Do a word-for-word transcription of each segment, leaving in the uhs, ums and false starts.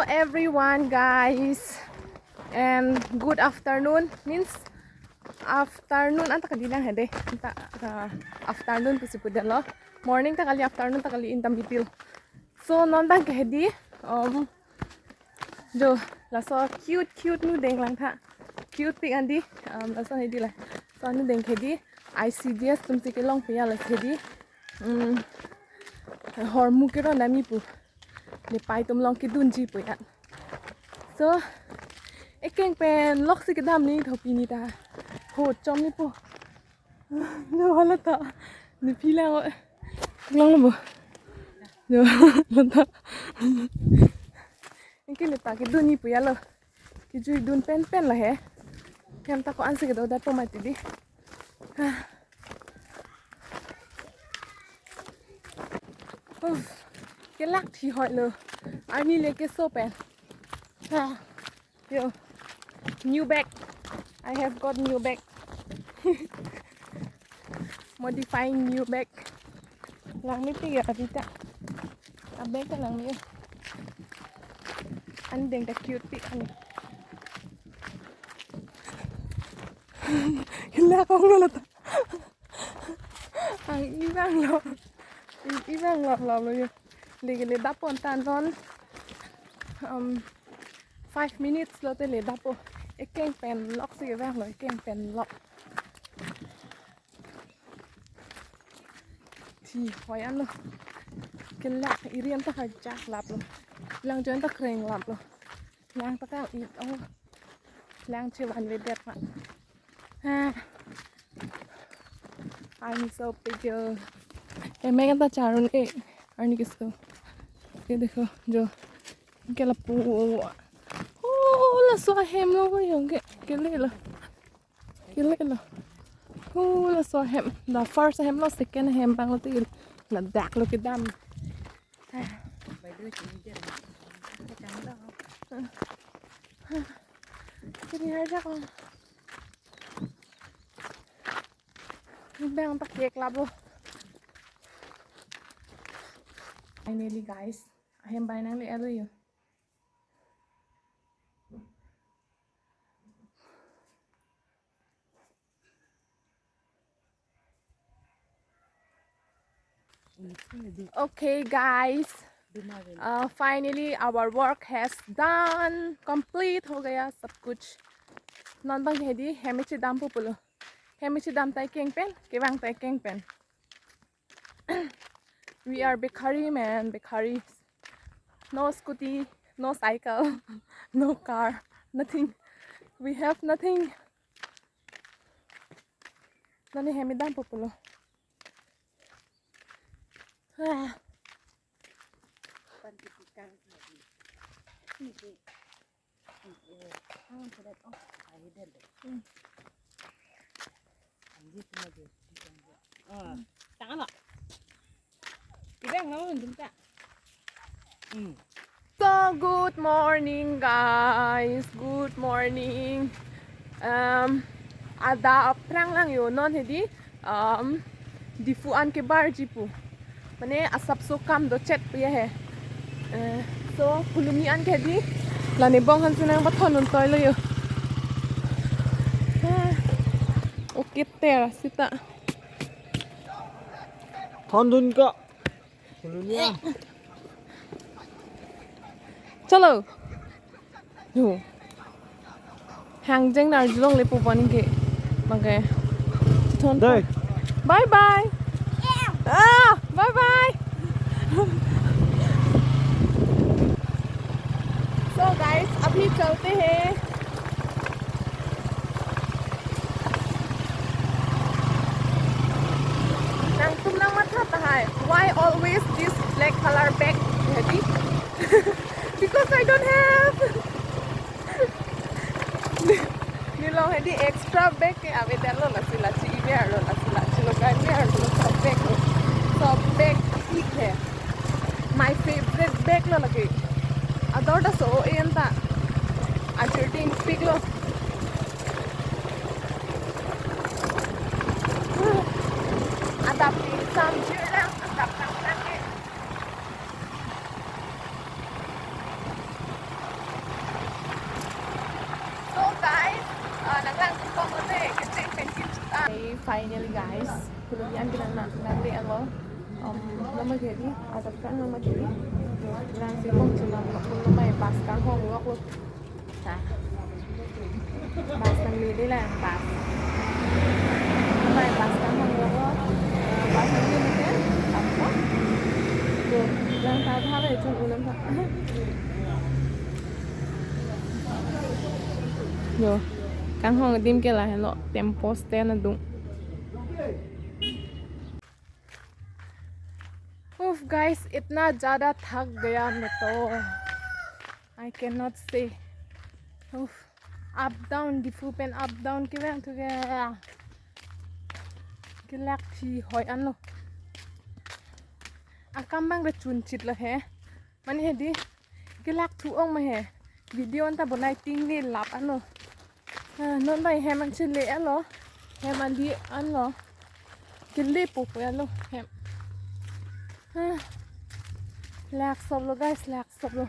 Everyone, guys, and good afternoon. Means afternoon anta kali lang hedi. Anta, uh, afternoon pusi pudetlo. Morning ta kali, afternoon ta kali, in the middle. So non abang ke hedi, um, jo, laso cute cute nudeng langtha. Cute pik andi, um, laso hedi la. So nudeng ke hedi, I C D S atumsi kelongpo ya la hedi. Um, hormu keron dam-i pu. Nepei atum along kedunji pu ya. So, ekeng pen loksi kedam ni thopi ni ta. Ho, chom ni po. Lo hala ta. Ni pila ngo. Long lo bo. Lo, lo ta. Anke ne ta kedun ni pu ya lo. Kejui dun pen pen la he. Hem ta ko-ansi kedo da to mati di. Uff, kelak thi hoi lo. Arni le keso pen. Ha. Yo. New bag. I have got new bag. Modifying new bag. Langmepik ya abita. A bag ta langme. An deng ta cute pik an. Kelak ong lo ta. Ang ibang lo. I-, ibang lo, lo, lo yo. Lege le dapon ta non. Um, five minutes lote le dapo. Ekeng pen loksi vanglo, ekeng pen lok. Thi hoi an lo. Kelak iri anta kajak lap lo. Lang join ta kreng lap lo. Lang ta kang it, oh. Lang chevan vedet ma. Ah. I'm so pale. Hem anta charun e. Arni keso. Ye dekho, jo. Ke lapu. Oh, laso ahem lo ko yong ke. Kele lo. Kele lo. Oh, laso ahem. The first ahem lo, second ahem abang lo til. Ladak lo kedam. Kiri aja ko. Bang tak kek labo. Finally, guys, ahem bai nangle-lo yo. Okay, guys. Uh, finally, our work has done. Complete ho gaya sab kuch. Non abang hedi, hem chedampo pulo. Hem chedam ta ekeng pen, kevang ta ekeng pen. We are bhikhari, man, bhikhari. No scooty, no cycle, no car, nothing. We have nothing. Non ne hem dampo pulo. Ah. Ah, tangan lo. Ibang naman dun ta. Hmm. So, good morning, guys. Good morning. Um, adap aphrang lang yo non hedi. Um, Diphu an kebarji pu. Mane asapso kam dochet pu ya he. Eh, so, Phuloni an ke hedi. La ne bong han si nangpathondun toilo yo. Ah, okay, tera sita. Thondun ko. Chalo. Yo. Hangjeng nar julong le pu pon ke. Mage. Thon. Dai. Bye bye. Ah, bye bye. So guys, अभी चलते हैं। Nangtum nangmatha tahai, why always this black color bag? Jadi, because I don't have. Neli along hedi extra bag ke avedetlo, lasi lachi iver lo, lasi lachi lo kai iver lo, sob bag lo. Sob bag ik hai. My favorite bag lo lake. Ador ta so en ta. Ajir dingpiklo. Adap ni samjir lang, adap lang lang ke. Finally, guys, kulubi an kelang na, nangle-anlo. Um, lama gari, ajat kan lama gari. Lang si kong chunam, kong lama bus kanghong lok lo. Sa. Bus nangle dei lang, bus. Lama bus kanghong lok lo. Eh, bus nangle ni kan, apa? Yo, lang ta tha le chun unam tha. Yo, kanghong adim ke lahenlo, tempo stand adung. Uff guys, itna jada thak gaya main to, I cannot say. Uff, up down, Diphu pen up down kevang thu ke, kelak thi hoi anlo. Akam abang rechun chit lo he. Mane he dei, kelak thu-ong ma he. Video anta bonai tingle lap anlo. Ah, non bai hem an chele anlo. Hem an dei anlo. Kele popo anlo hem. Ah. Lak sop lo guys, lak sop lo.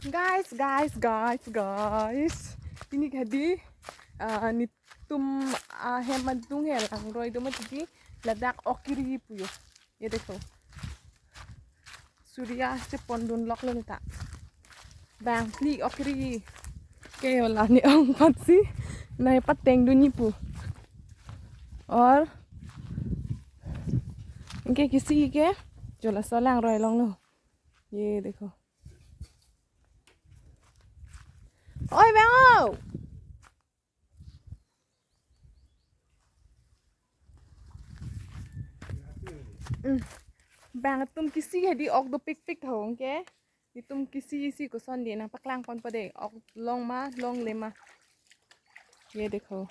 Guys, guys, guys, guys. Pini ke dei, ah, netum, ah, hem adung he langroi do mati dei. Ladak ok kiri pu yo. Ye dekho. Surya chepon dun lok lo neta. Bang phli ok kiri. Ke yo la ne-ong apotsi nai pateng dun ni pu. Or anke kisi ke jo laso langroi longlo. Ye dekho. Oi bang o. Hmm. Bang atum kisi he dei, ok dopikpik ho anke. Netum kisi isi koson dei nangpaklang ponpo dei. Ok long ma, longle ma. Ye dekho.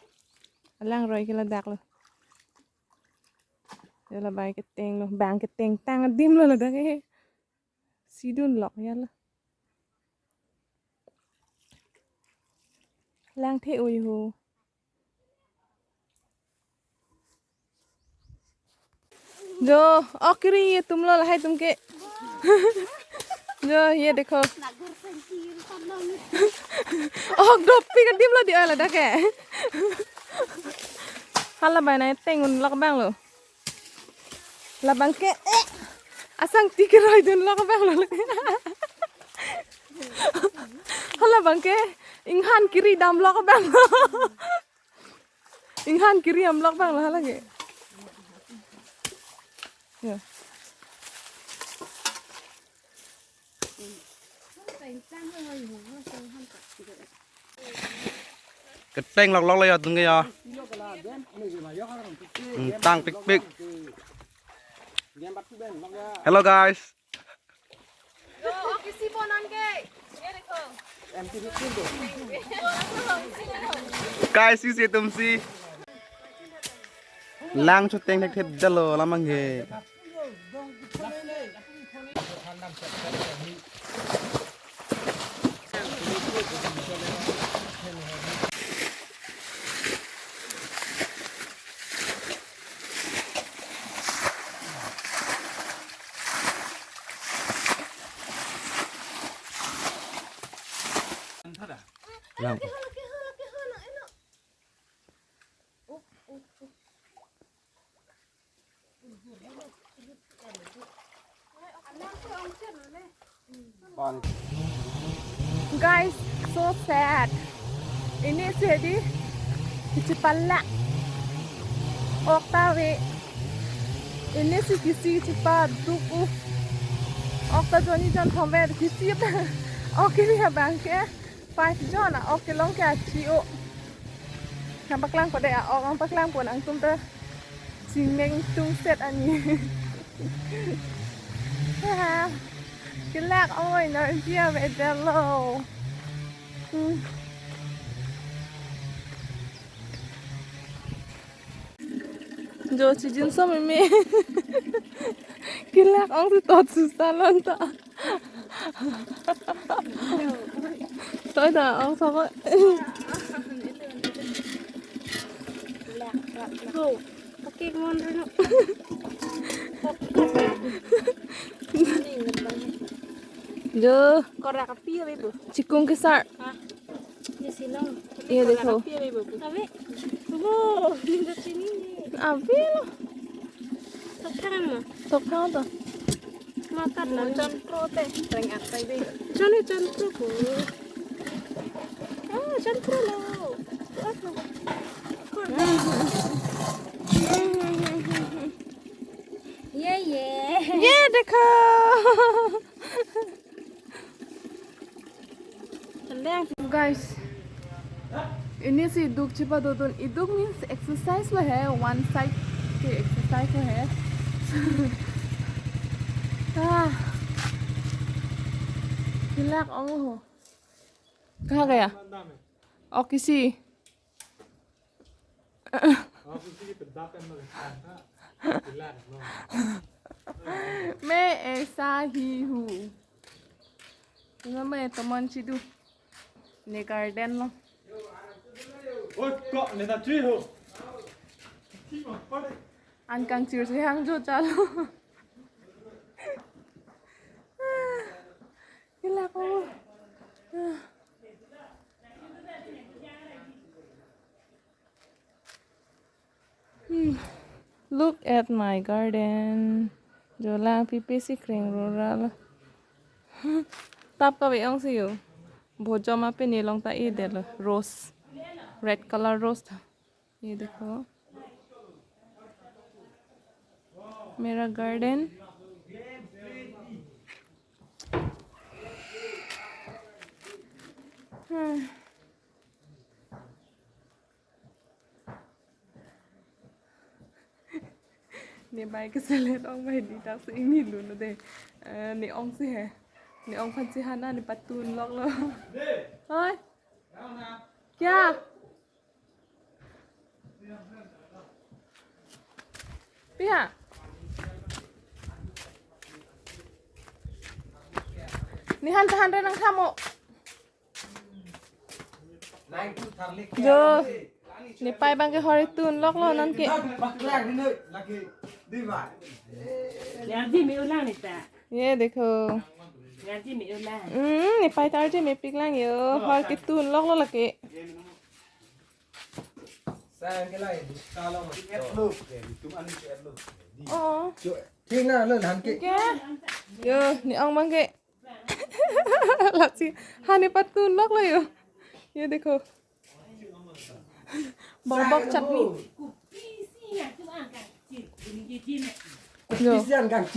Alangroi ke ladak lo. Yo la bai keteng lo, bang keteng tang adim lo ladak he. Si dun lok ya lo. Lang the ui ho. Jo, ok kiri atum lo lahai atum ke. Jo, ye dekho. Ok dopik adim lo dei ladak ke. Hala bai nai teng un lok bang lo. Labang ke, eh, asangti keroi dun lok bang lo. Hala bang ke inghan kiri dam lok bang lo. Inghan kiri dam lok bang lo hala ke. Ya. Keteng lok lok lo ya tung ke ya. Hmm, tang pikpik. Hello guys. Guys, isi atum si. Lang choteng thekthedetlo labang ke. Lang. Guys, so sad. Ini si dei kachepalak. Ok ta ave. Ini si kisi chepaduk u. Ok ta jonni jon thomver kisi ta. Ok kiri abang ke. Five jon a-ok kelong ke achi o. Nangpaklangpo dei a-ok, nangpaklangpo nangtum ta. Chingmeng tungset ani. Ah, kelak ong-oi energy avedetlo. Hmm. Jo chijinso meme. Kelak ong si tot susa lon ta. Toi ta ong soko. Go. Oke, mon reno. Jo. Korak api abe bu. Chikung kesar. Ah. Di sini. Iya, korak dekho. Api abe bu. Abe. Bo, ninja chini. Avelo. Tokthang ma? Tokthang to. Makan na. Chonpro te. Reng atai de. Chon he chonpro ko. Ah, chonpro lo. Ye, ye. Ye, dekho. Guys, ini si iduk chepadodun. Iduk means exercise lo he, one side ke exercise lo he. Ah. Kelak ong ho. Kaha gaya? Okay si. Main aisa hi hu. Ina main tomon chidu. Ne garden lo. Oi, kok ne ta chui ho. An kangchir si hang jo chalo. Kelak ong. Hmm. Look at my garden. Jo lang pipe si kreng rora lo. Tap kave ong si yo. Bojom ape ne long ta-e det lo. Rose. Red color rose ta. ये देखो मेरा garden। Hmm. Ne bai ke selet ong bai di tak si ingni lun lo de. Eh, ne ong si he. Ne ong phan si hana ne patun lok lo. Oi. Kya? Pi ha? Ne han ta han re nang thamo. Jo. Ne pai bang ke hori tun lok lo non ke. Arji me-u lang ne ta. Ye dekho. Arji me-u lang. Hmm, ne pai ta arji mepik lang yo. Hor ke tun lok lo lake. Oh. Thik na lo han ke. Ke. Yo, ne ong bang ke. Lasi, hani patun lok lo yo. Ye dekho. Bok bok chutney. Yo.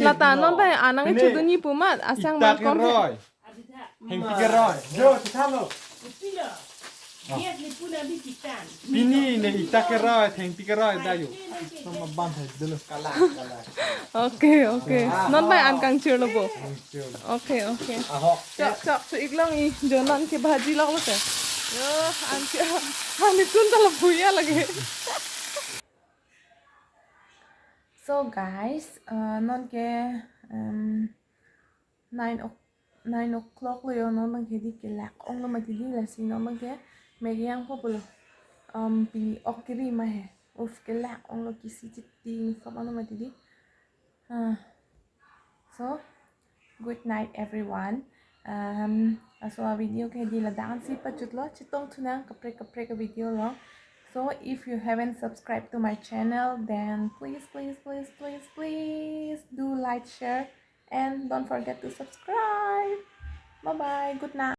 Lata non bai anang chudun ni pumat asang ita man kom he. Keroi. Thengpi keroi. Jo, chithalo. Pini ne ita keroi, thengpi keroi da yo. Sama ban hai dulu. Kalah, kalah. Okay, okay. Ah. Non bai an kangchir lo bo. Kangchir. Okay, okay. Ahok. Chok, chok, so iklong i, jo non ke bhaji lok lo se. Yo, an ke, an itun ta lo puya lage. So guys, uh, non ke, um, nine o-, nine o'clock lo yo, non bang ke di kelak ong lo mati di, lasi non bang ke Maggie yang po pulo. Um, pini ok kiri ma he. Uf, kelak ong lo, kisi chiting sop lo mati di. Ah. So, good night everyone. Um, laso a video ke di ladak ansi pachut lo, chetong thu nang kaprek kaprek a video lo. So if you haven't subscribed to my channel, then please, please, please, please, please do like, share, and don't forget to subscribe. Bye bye. Good night.